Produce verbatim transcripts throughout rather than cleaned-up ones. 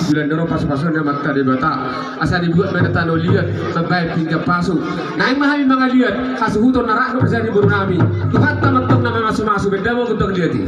Bulan na ro pasu-pasuna ni Amanta Debata, asa dibuat ma tano liat mambahen pinggan pasu. Naeng ma hami mangaliat hasuhuton na rap dohot parjolo ni boru nami. Tuhanta ma antong na mamasu-masu, bahen damang gondang liat i.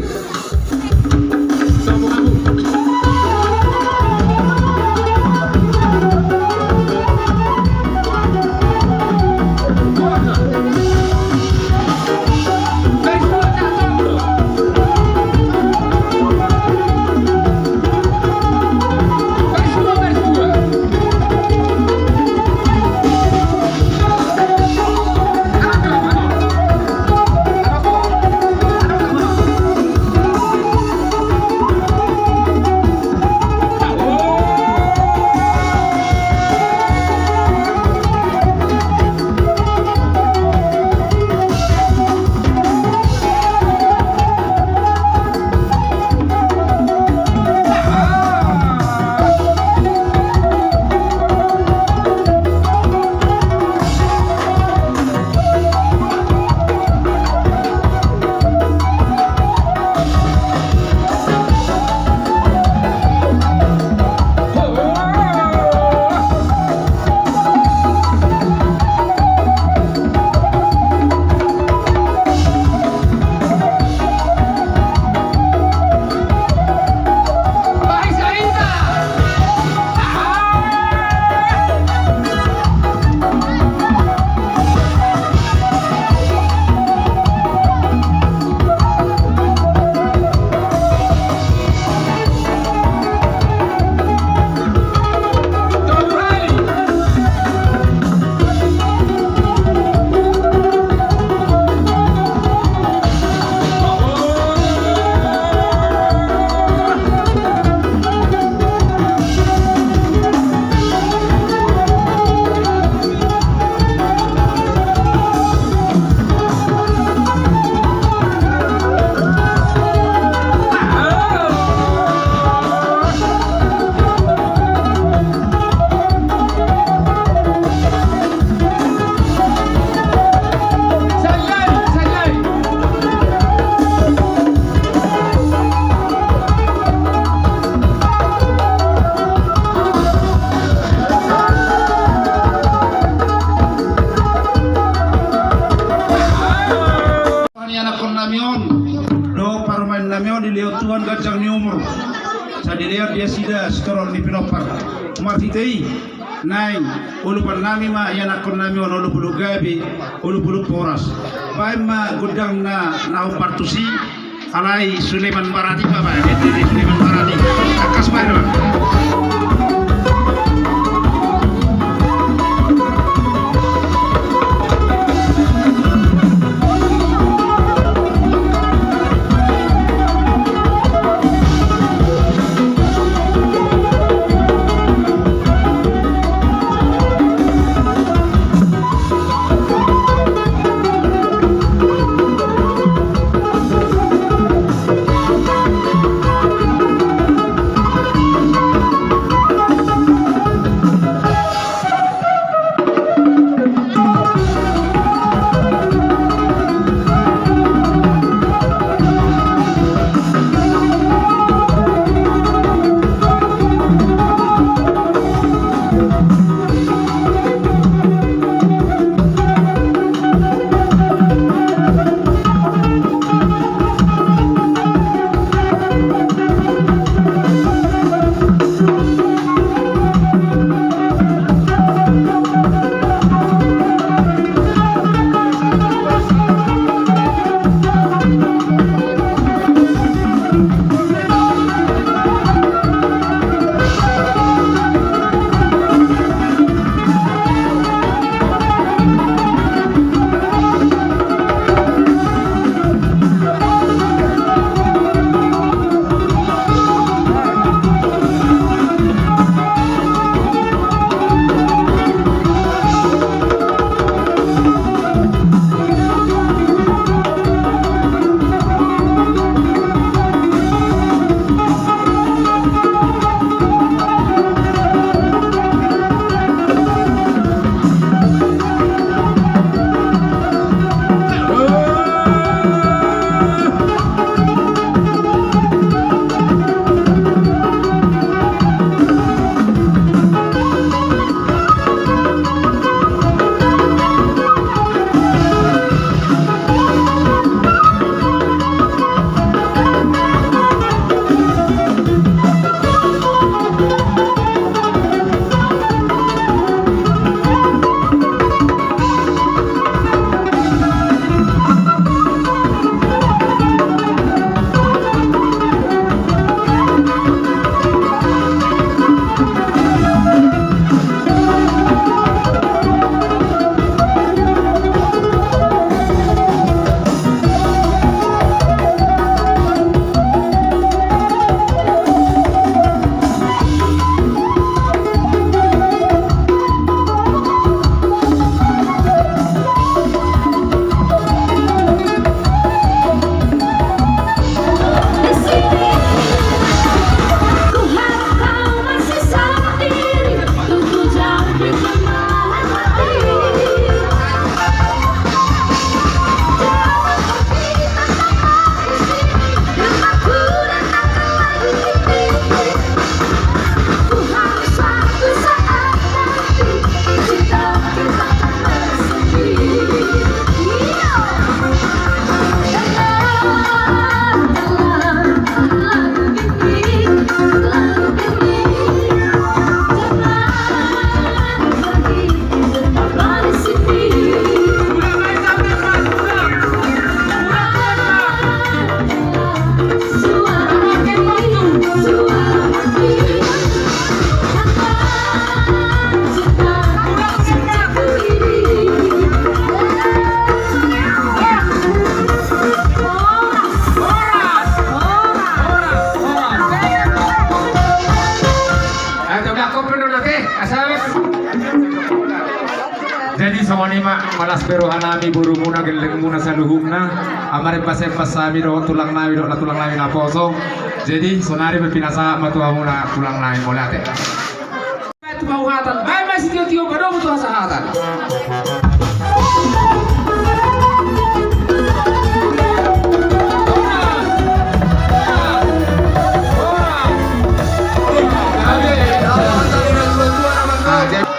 Ni anakkon nami on dohot parumaen nami on, dilehon Tuhan ganjang ni umur, sai dilehon di nasida sitorop ni pinompar. Marhite i naeng ulupan nami ma i anakkon nami on, ulu pulu gabe, ulu pulu horas. Baen ma gondang na, na hombar tusi, alai Suleman Marati ma baen, Suleman Marati. Tangkas baen ma. Jadi songon i ma, malas be roha nami borumuna, gellengmuna saluhutna. Amar empas-empas hami dohot tulang nami dohot na tulang nami naposo. Jadi sonari pe pinasahat ma tu hamuna tulang nami, mauliate. Baen tu panguhatan, baen ma sitio-tio, padomu tu hasahatan.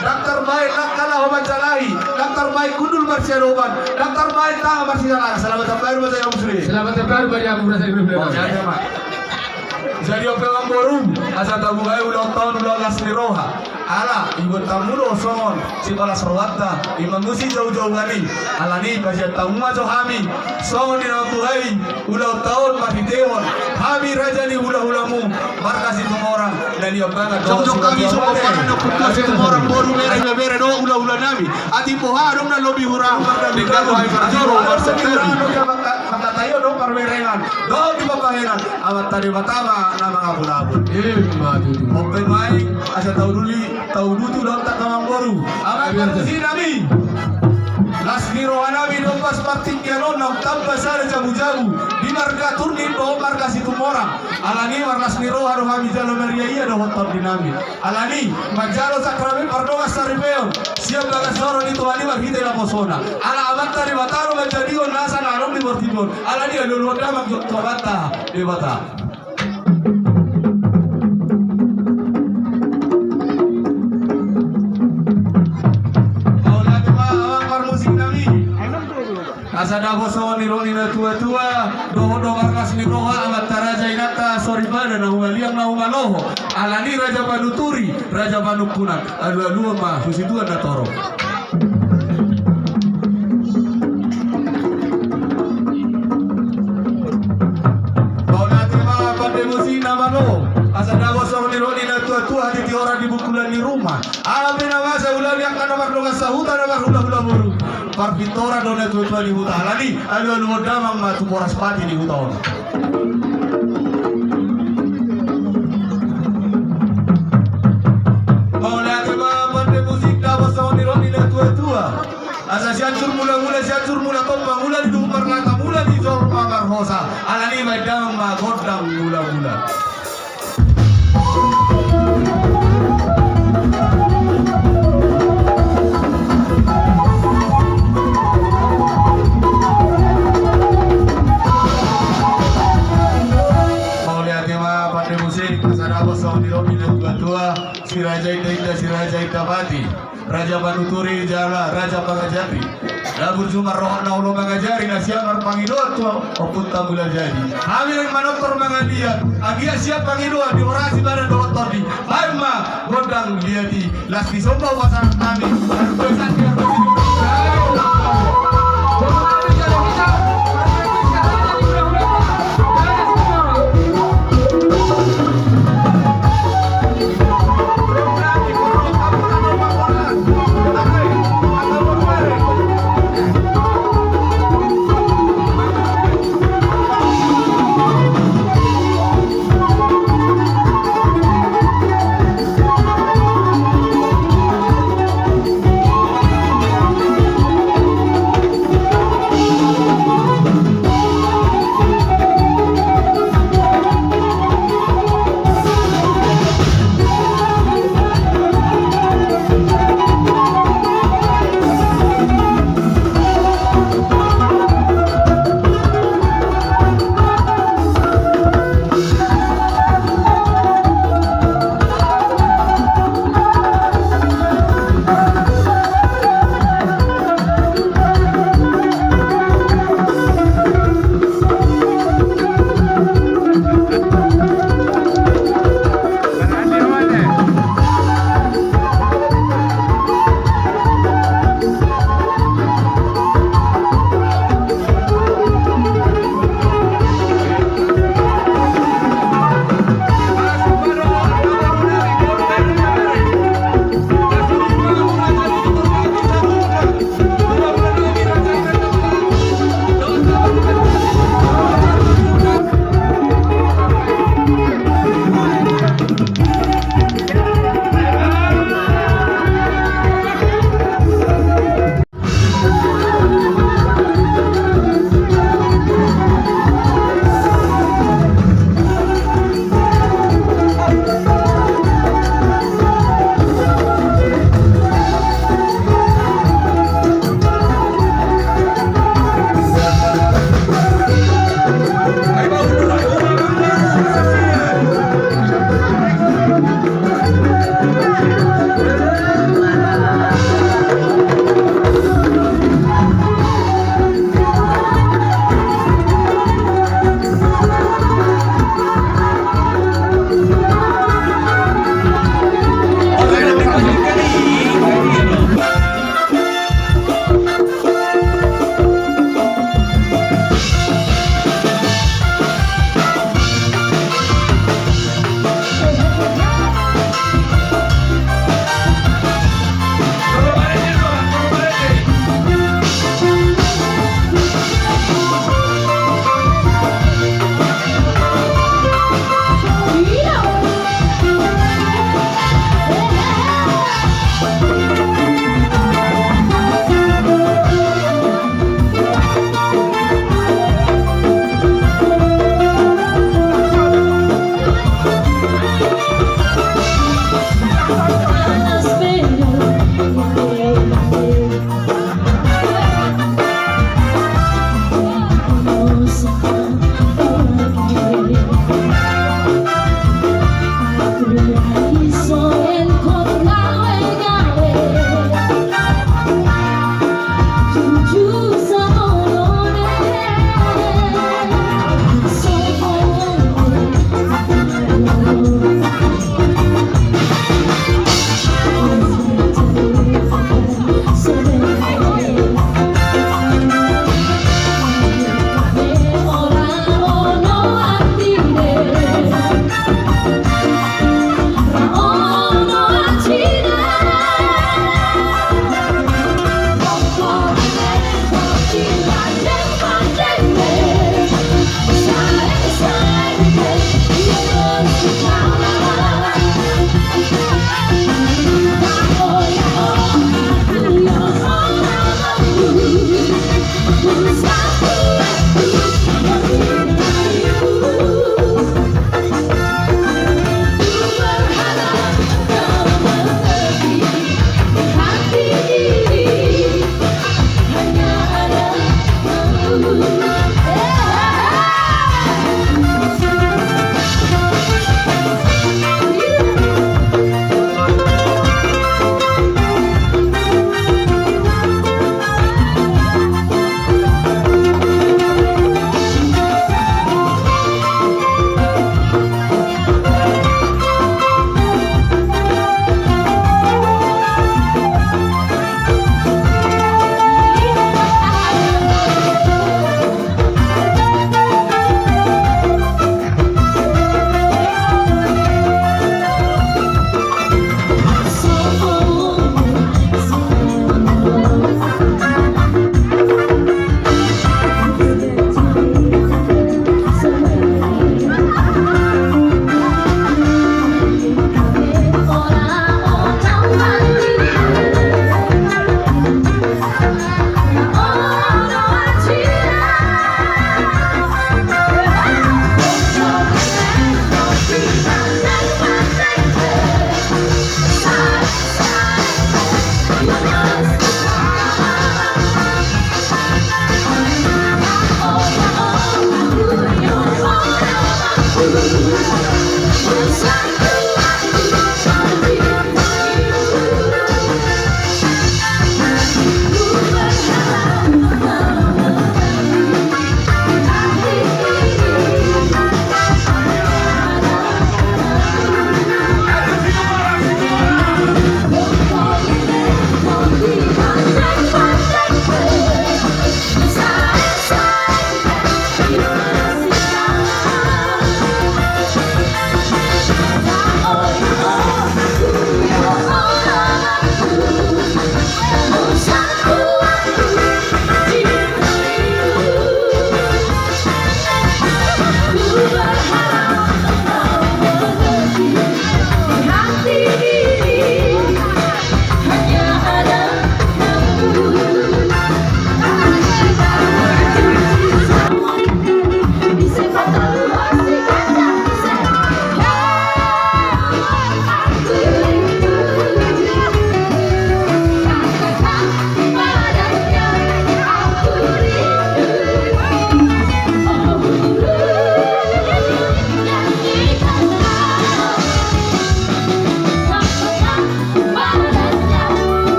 Ndang tarbaen langka laho manjalahi, ndang tarbaen hundul marsiadopan, ndang tarbaen tama marsisalaan. Selamat tahun baru ma sae om suri. Selamat tahun baru ma sae om suri. Jadi on pe amang boru, asa tabuhai ulaonta on ulaon las ni roha. Ala iboan hamu do songon sipalas rohanta, ima muse jou-jou hami. Alani i pasahat hamu ma jo hami songon i na mambuhai ulaonta on marhitehon hami raja ni hula-hulamu marga Situmorang na niambangan. Jongjong hami songon i na mambuhai raja ni hula-hulamu marga Situmorang, boru, bere, ibebere dohot hula-hula nami. Atik boha adong na lobi hurang, denggan do hami parjolo marsanturi. Mangkatai adong parberengan dohot di pambahenan, Amanta Debata ma na mangapul-apul. Ima tutu. Open mic, asa tauduli, tauduti ulaonta amang boru. Amang parmusiknami, las ni rohanami dompak partingkian on naung tamba sada jabu-jabu di marga Turdip dohot marga Situmorang. Alani i marlas ni roha do hami jalo maria-ia dohot tondinami. Alani i manjalo sakramen pardongansaripeon sian bagas joro ni Tuhan i marhite naposona. Ala Amanta Debata do manjadihon nasa na adong di portibi on. Alani i alualuhon damang jo tu Amanta Debata. Mauliate ma amang parmusiknami. Asa dapot songon nidok ni na tua-tua, dohot do marlas ni roha amanta raja inanta soripada na humaliang na humaloho. Alani i raja panuturi, raja panungkunan, alualuhon ma tu situan na torop. Mauliate ma pande musik na malo. Asa dapot songon nidok ni na tua-tua, hatiha horas di bungkulan ni ruma. Aha pe na masa ulaon ni angka na mardongan sahuta na marhula-hula boru. Parpintoran do na tua-tua ni huta. Alani i alualuhon damang ma tu boras pati ni huta on. Mauliate ma pande musik, dapot songon nidok ni na tua-tua. Asa Sianjur Mula-mula, Sianjur Mula Tombang, mula ni duhut marlata, mula ni jolma marhosa. Alani i baen damang ma gondang mula-mula. Mauliate ma pande musik, asa dapot songon nidok ni na tua-tua, si raja inda-inda, si raja inda pati. Raja panuturi jala raja pangajari. Na burju marroha na olo mangajari, na siap marpangidoan tu ompunta Mulajadi. Hami naeng manortor mangaliat, anggiat siap pangidoan, dihorasi badan dohot tondi. Baen ma gondang liat i, las ni somba upasahat hami.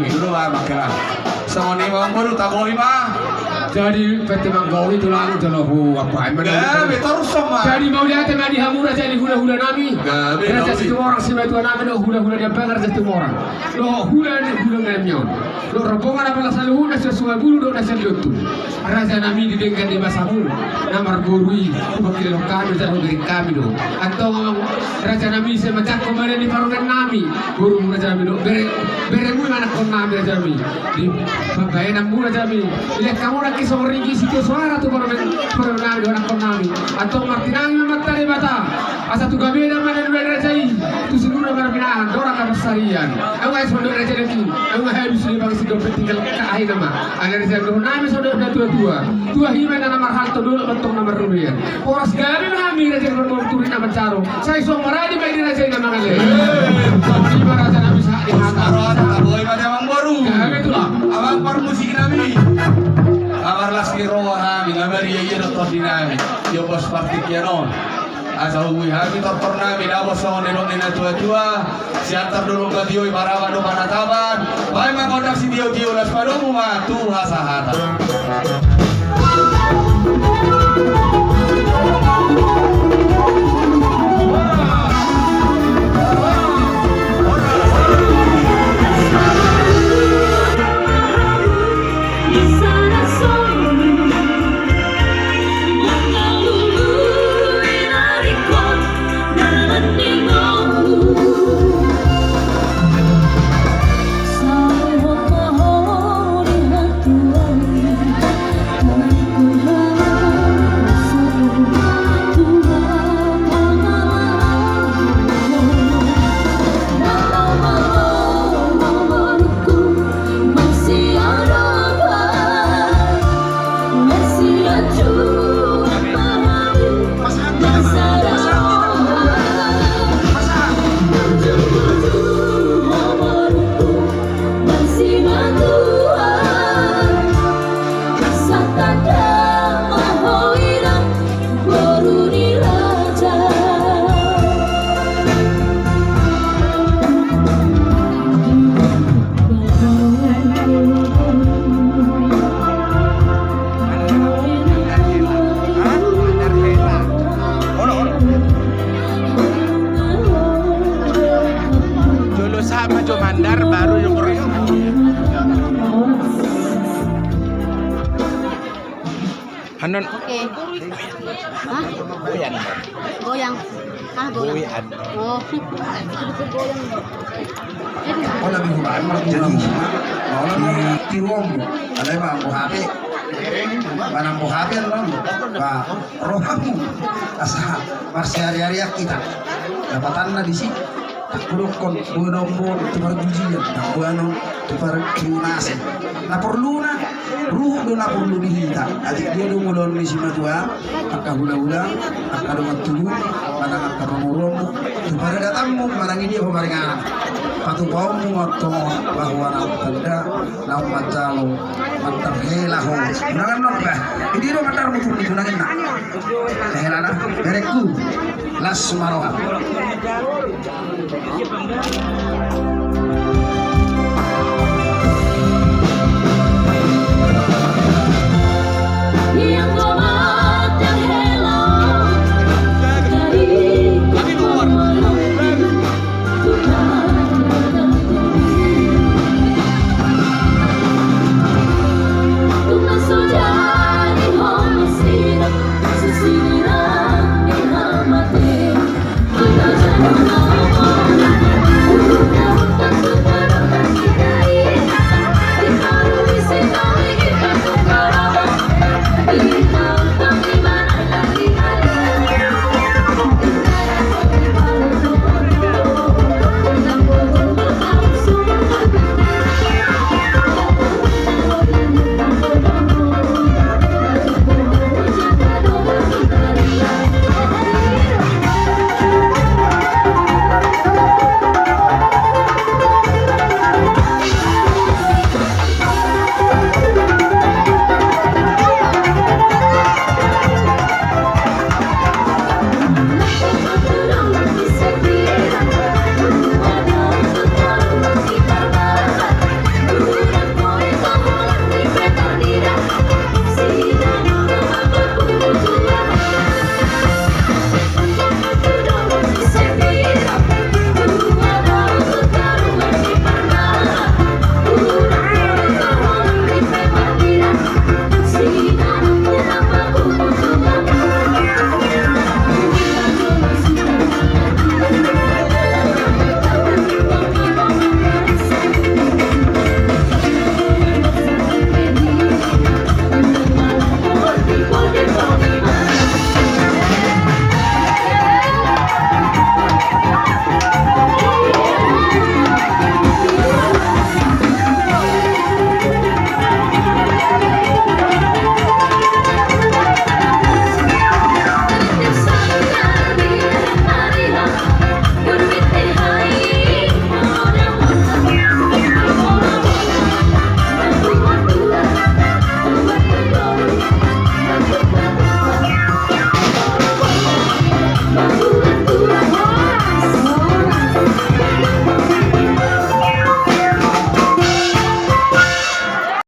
Dulu ma, makela. Songon i ma, baru tagohi ma. Jadi, pete manggohi tulang, jolo hu, apa, ai, mana. Jadi, mauliate ma di hamu raja ni hula-hula nami. Raja Situmorang, simatua nami, dohot hula-hula di Ambangan, raja Situmorang. Dohot hula ni hula nami on. Dohot rombongan apala saluhutna, sian Sungai Bulu, dohot na sian Lontung. Raja nami di denggan ni basamu na marboru i, hupakilalahon hami, raja, dohot bere nami do. Antong raja nami, sai manjangkon ma di parumaen nami, boru raja nami do, bere, beremu ma anakkon nami raja nami. Di pambahenanmu raja nami, dilehon hamu nangkin songon ringgit sitio soara tu parumaen, parumaen nami dohot anakkon nami. Antong martinangi ma amanta Debata. Asa tu gabe na manang dua raja i, tu sinur na marbinahan, dohot angka pansarian. Ahu ai songon raja nangkin, ahu ai habis di bangsi dompet tinggal ka ahi nama. Ada raja dohot nami songon na tua-tua. Tua hima na marhalto dohot mantong na marrobean. Horas gabe ma hami raja na marboru turi na mansaro. Sai songon maradi ma i di raja i na mangalean. Songon i ma raja nami sahat di hata. Horas gabe ma di amang boru. Gabe tulang. Amang parmusik nami. Amar las ni roha hami, na maria ia dohot tondi nami. Io bos partingkian on. Asa hubui hami tortor nami, dapot songon nidok ni na tua-tua, siantar do lomba tio i, maraba do panatapan, baen ma gondang sitio-tio, laos padomu ma tu hasahatan. Jolo sahat ma jo mandar, baru jo kores. Anon. Oke. Hah? Goyang. Goyang. Ah, goyang. Goyang. Oh. Goyang. Aduh. Oh, lebih kurang, lebih kurang. Jadi, mau lebih tiwom. Ada yang mampu H P. Mana mampu H P, lo? Ba, rohamu. Asa, marsiari-arian hita. Dapatanna di si. Takudokkon, boanon tu parpujian, boanon tu partunasan. Na porluna, ruhut do na porlu di hita. Atik dia do mulaon ni simatua, angka hula-hula, angka dongan tubu, manang angka pamoruonmu, tu paradatanmu, manang i dia pamaringanan. Patupaonmu ma antong bahwa naung tanda, naung manjalo, mantarhela ho. Unang annon bah. Di dia do mandarmu turun di tunanganna. Hela na, berekku. Las ma roha.